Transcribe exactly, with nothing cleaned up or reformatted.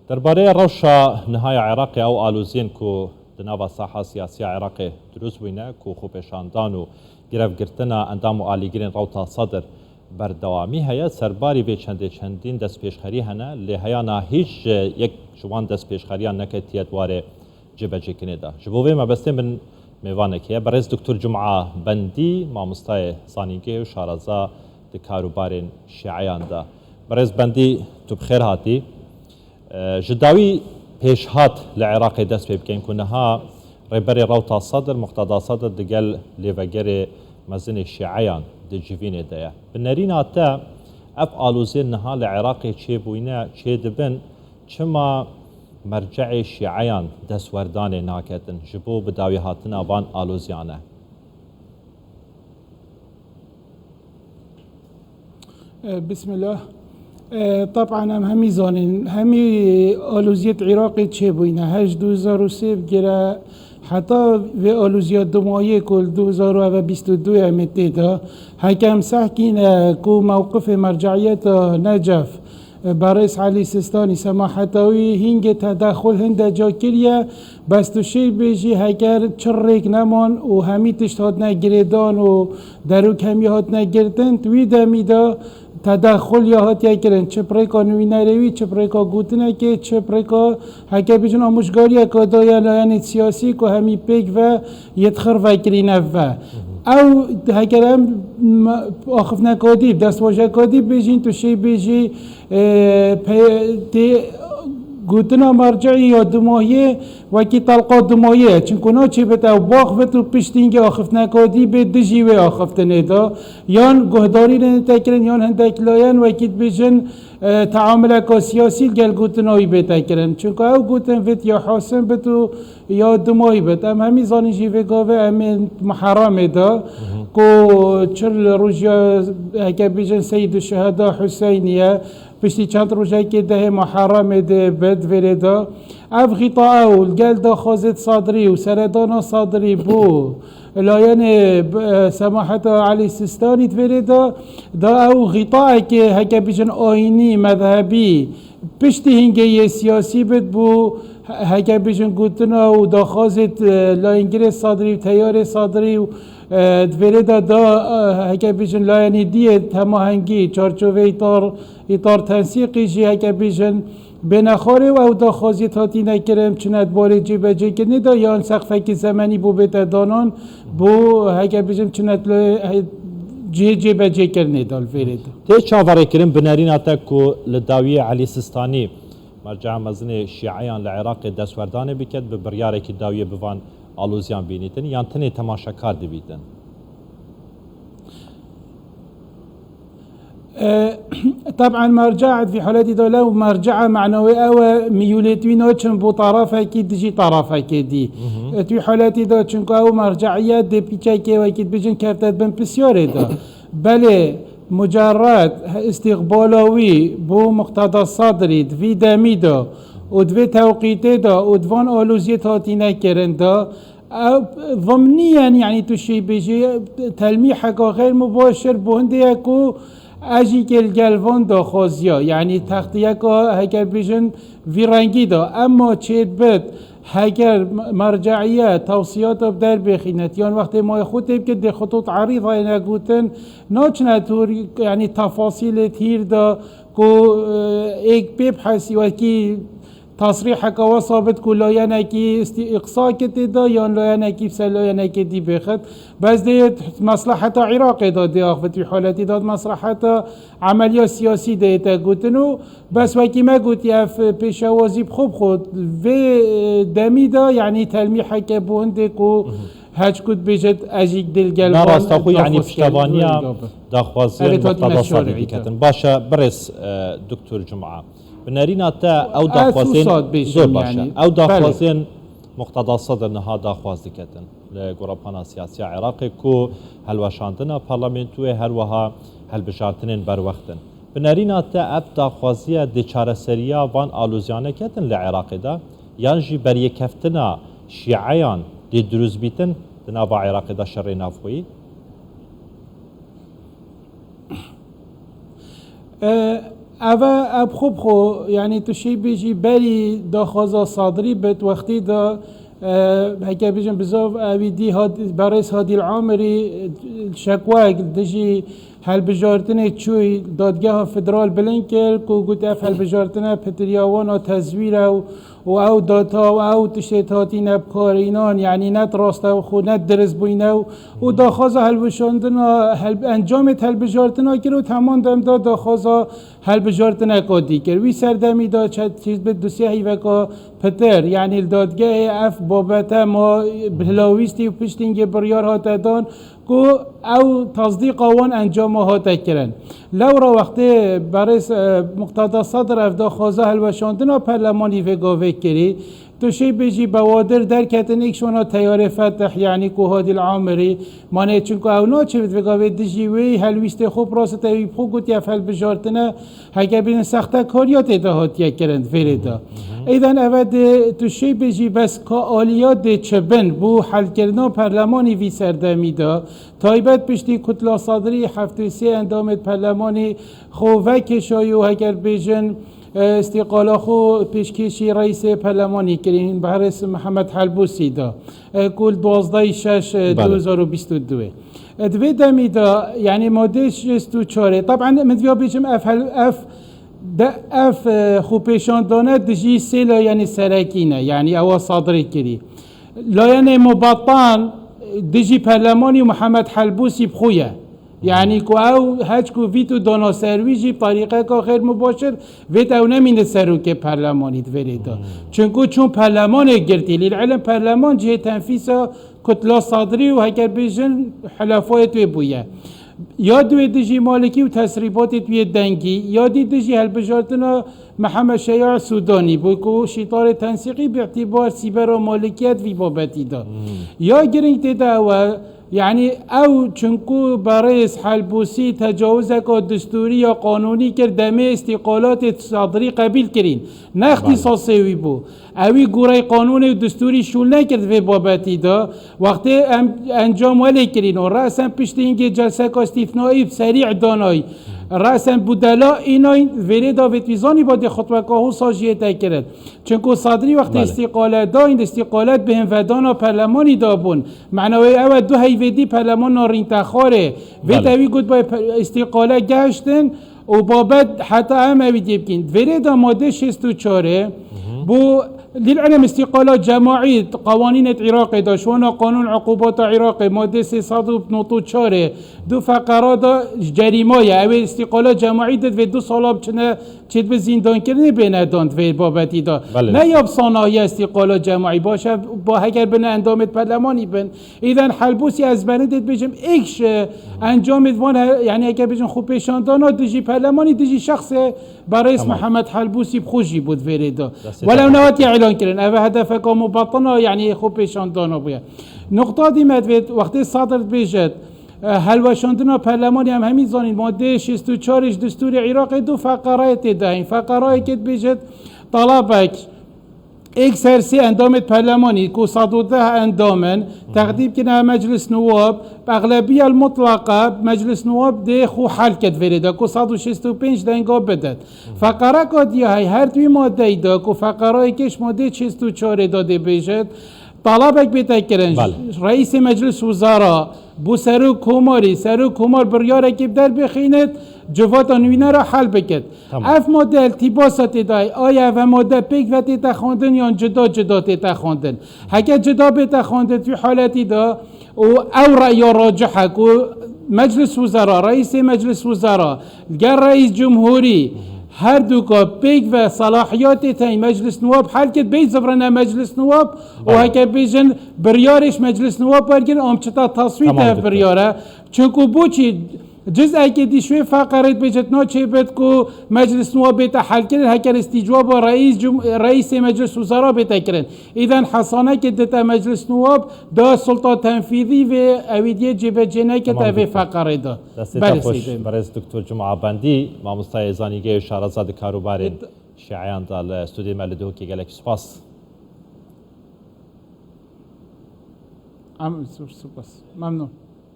Derbarê rewşa niha ya Iraqê, ew aloziyên ku di nava saha siyasî ya Iraqê dirust bûyne, ku xwepêşandan û grevgirtina endam û alîgirên Rewta Sedr berdewamî heye, serbarî vê çendê çendîn destpêşxerî hene, lê heyana hîç ji yek ji wan destpêşxeriyan neketiye di warê cêbecêkirinê de. Ji bo vê mebestê min mêvanek heye, berêz Doktor Cuma Bendî, mamostayê zanîngehê û şareza di karûbarên şîeyan de. Berêz Bendî, tu bi xêr hatî. E, ji dawî pêşhat li Iraqê dest pê bikin ku niha Rêberê Rewta Sedr, Muqteda Sedr digel lêvegerê mezinê şîeyan di civînê de ye. Bi nerîna te ev aloziyên niha li Iraqê çêbûyne çêdibin, çima merceê şîeyan destwerdanê naketin ji bo bi dawî hatina van aloziyane? E, Bismillah. E, Tab'an em hemî zanîn, hemî aloziyê di Iraqê çêbûyne. Her ji du hezar û sê bigire heta vê aloziya dumayê ku li du hezar û bîst û du em ê tê de. Heke em sehkîn e ku mewqifê merceiyeta Necef, e, Berêz Elî Sistanî, semaheta wî hingê tedexul hinde ca kiriye, bes tu şêy bêjî heger çi rêk neman û hemî tişt hatine girêdan û derûk hemî hatine girtin, di wî demî de tedexul ya hatiye kirin, çi bi rêka nivînerê wî, çi bi rêka gotinekê, çi bi rêka, heke bêjin, amûjgariyeka da ya layenê siyasî ku hemî pêk ve yê di xirvekirîne ve. Ew heger em m-, axifneka dî, destwajeka dî bêjîn, tu şêy bêjî, e, pe-, tê gotina merceî ya dumahiyê wekî telqa dumahiyê ye. Çimku naçêbit ew baxivit û piştî hingê axiftineka dî bê dijî wê axiftinê de. Yan guhdarî neyête kirin, yan hindek layen wekî dibêjin, e, teamuleka siyasî li gel gotina wî bête kirin. Çimku ew gotin vit ya hasim bit û ya dumahî bit. Em hemî zanîn jî vê gavê em ê Muherremê de, ku çil rojiya, heke bêjin, Seyyid Şuheda Huseyniye, piştî çend rojekê dehê Muherremê dê bit vêrê de. Ev xîta ew li gel daxwazê Sadrî û seredana Sadrî bû layenê, e, Semaheta Elî Sistanî di vêrê de, da ew xîtaekê, heke bêjin, ayînî, mezhebî, piştî hingê yê siyasî bit bû, he-, heke bêjin, gotina û daxwazê, e, layengirê Sadrî û teyarê Sadrî û, e, di vêrê de da, e, heke bêjin, layenê dî yê hemahengî, çarçoveyê îtar, îtar tensîqî jî, heke bêjin, bêne xwarê û ew daxwaziyê hatîne kirin, çine di barê cêbecêkirinê de yan seqfekî zemenî bo bête danan, bo, heke bêjin, çine di cihê cêbecêkirinê de li vêrê de. Tê çaverêkirin bi nerîna te ku li dawiyê Elî Sistanî, merceya mezin ê şîeyan li Iraqê destwerdanê biket, bi biryarekî dawiyê bi van aloziyan bînîtin, yan tenê temaşekar dibîtin? E, Tab'an mercea di vî haletî de lew mercea mena wê ew e, miyûlêt wî naçin bo tarafekî dijî tarafekê dî. Di vî haletî de çimku ew merceiyet dê pîçekê wekî dibêjin kevte di bin pisyarê de. Belê mucerred îstîqbala wî bo Muqteda Sadrî di vî demî de û di vê tewqîtê de û di van aloziyê hatîne kirin de, ew zimnî ye, yanî tu şêy bêjî, telmîheka xeyr mubaşir bo hindê ye ku ez jî kê li gel van daxwaziya, yanî textiyeka, heger bêjin, vî rengî de. Emma çêdibit, heger merceiyet tewsiyata bi der bêxînet, yan wextê mayê xwe tê bikit, dê xutût erîzayê ne gotin, naçine tûr, yanî tefasîlê tîr de ku, e, êk pê bihesî wekî tasrîheka wesa bit ku layenekî îstî-, îqsa kitê de yan layenekî ser layenekê dî bêxit. Bes dê mesleheta Iraqê de dê axivit, wî haletî de mesleheta emeliya siyasî de yête gotin û bes wekî me gotî ev pêşewazî bi xwe bi xwe vê, e, demî de, yanî telmîheke bo hindê ku heçku dibêjit ez jî dil gel. Na rasta xwe, yanî piştevaniya daxwaziyên Muqteda Sadrî diketin. Baş e, birêz, e, Doktor Cuma. Bi nerîna te ew daxwazên, zor baş e, ew daxwazên Muqteda Sedr niha daxwaz diketin li gorapana siyasî ya Iraqê ku helweşandina parlamentoyê, her wiha hilbijartinên berwext in. Bi nerîna te ev daxwaziye dê çareseriya van aloziyane ketin li Iraqê de, yan jî beryêkeftina şîeyan dê dirust bîtin di nava Iraqê de şerê navxweyî? E, Ev e, ev xwe bi xwe, yanî tu şêy bêjî berî daxwaza Sadrî bit, wextî de, e, heke bêjin bizav ewî dî Had-, berêz Hadîl Amirî, e, şekwek dijî helbijartinê çûy dadgeha federal bilind kir, ku got ev helbijartine pitiriya wan a tezwîr e û, û ew data û ew tiştê hatîne bikarînan, yanî net rast e xwe net dirist bûyne û, û daxwaza helweşandina hel-, encamê helbijartina kir û heman dem de daxwaza helbijartineka dî kir. Wî serdemî de çe-, çêbit dosye heyveka pitir, yanî li dadgehê ev babete ma hilawîstî û piştî hingê biryar hate dan ku ew tasdîqa wan encama hate kirin. Lewra wextê berêz, e, Muqteda Sadr ev daxwaza helweşandina perlemanî vê gavê kirî, tu şêy bêjî bewadir derketin êk şona teyarê Fetih, yanî ku Hadîl Amirî, manê çunku ew naçêbit vê gavê dijî wê helwîstê xwe bi rastî te wî bi xwe gotiye ev helbijartine, heke bêjin sextekariya tê de hatiye kirin vêrê de. Êden eve dê tu şêy bêjî bes ka aliya dê çi bin bû helkirina perlemanî vî serdemî de. Taybet piştî Kutla Sadrî heftê sê endamêt perlemanî xwe vekêşayî û heger bêjin, e, îstîqala xwe pêşkêşî reîsê perlemanî kirîn, berêz Mihemed Helbûsî de, e, ku li duwazdehê şeş, e, Bale. du hezar û bîst û du. E, di vê demî de, yanî madê şêst û çar, e, taban min diviya bêjim ev hel-, ev de, ev, e, xwepêşandane dijî sê layenê serekî ne, yanî ewa Sadrê kirî. Layenê mubatan dijî perlemanî û Mihemed Helbûsî bi xwe ye. Yanî ku ew heç ku vîto dana ser wî jî bi tarîqeka xêr mubaşir vêt ew nemîne serokê perlemanî di vêrê de. Çunku çûn perlemanê girtî. Lîl'ilm perleman cihê tenfîsa Kutla Sadrî û heger bêjin helefayê wê bûye. Ya di wê dijî Malikî û tesrîbatê wê dengî, ya dî dijî helbijartina Mihemed Şeya Sûdanî bû ku şîtarê tensîqî bi îtîbar sîbera Malikiyet vî babetî de. Ya girîng tê de ew e, yanî ew çunku berêz Helbûsî tecawizeka distûrî ya qanûnî kir demê îstîqalatê Sadrî qebîl kirîn. Ne îxtîsasê wî bû. Ewî gorey qanûnê û distûrî şûl nekir di vê babetî de. Wextê em encam welê kirîn û resen piştî hingê celseka îstîfnaî serî danay. Resen budela înayn vêrê de vêt wî zanî badê xutbeka Hosa jiyê te kirin. Çunku Sadrî wextê Bale. îstîqalet dayîn, îstîqalet bi hinvedana perlemanî de bûn. Mena wê ew e du heyvê dî perlemana rîntexarê. Vê Bale. tevî got bay pe-, îstîqalet gehiştin û babet heta em ewî dî bikîn. Vêrê de madê şêst û çar e. Bu lil ilm îstîqala cemaî qewanînet Iraqê de, şona qanûn uqubata Iraqê, madê sê sed û nod û çar e. Du feqera de cerîma ye. Ew ê îstîqala cemaî de vê du sala biçine çêdibe zîndankirinê bêne dan di vê babetî de. Belê. Ne ya bi sanahiya îstîqala cemaî. Baş e, ba heger bine endamêt perlemanî bin. Îden Helbûsî ez berê dê dibêjim êk ji encamê van he-, yanî eke bêjin xwepêşandana dijî perlemanî dijî şexsê berêz Tamam. Mihemed Helbûsî bi xwe jî bû di vêrê de. Destê Welew te nehatiye îlan kirin. Ev e hedefeka mubatina yanî xwepêşandana bûye. Nuqta dî me divêt wextê Sadr dibêjit, e, helweşandina perlemanî em hemî zanîn, madeyê şêst û çar ji distûrê Iraqê du feqerayê tê de heyîn. Feqerayekê dibêjit, talabek êk ser sê endamêt perlemanî ku sed û deh endam in, teqdîm kirine Meclis Nuwab, bi exlebiyel mutlaqa Meclis Nuwab dê xwe hel ke di vêrê de ku sed û şêst û pênc denga bidet. Feqereka diya hey her di wî madeyî de ku feqerayekê ji madeyê şêst û çarê de dê bêjit, talabek bête kirin. Bale. Reîsê Meclis Wizara, bo serok komarî, serok komar biryarekê bi der bixînit, civata nûnera hel bikit. Tamam. Ev made iltîbasa tê dayê, aya ev made pêk ve tête xwendin yan cida cida tête xwendin? Heke cida bête xwendin, di vî haletî de û ew reya racih e ku Meclis Wizara, Reîsê Meclis Wizara, li gel Reîs Cumhurî, her duka pêk ve selahiyatê tey Meclis Nuwab hel kir, bê zivrine Meclis Nuwab û Belê. heke bêjin biryarê ji Meclis Nuwab wergirin, am çita taswît Tamam, ev doktor. biryar e. Çunku boçî ciz'ekê dî şwê feqerêt bêjit naçêbit ku Meclis Nuwab bête helkirin, heker îstîcwaba reîs cum-, reîsê Meclis Wizara bête kirin. Îden hesanekê dite Meclis Nuwab da sulta tenfîzî vê ewîdiyê cêbecê neke Tamam, te vê doktor. feqerê da. Destê Belê te xweş, Seyda. Berêz Doktor Cuma Bendî, mamostayê zanîngehê û şareza di karûbarên Ed- şiayan de li studiyê me li Duhokê, gelek spas. Em zor spas. Memnun.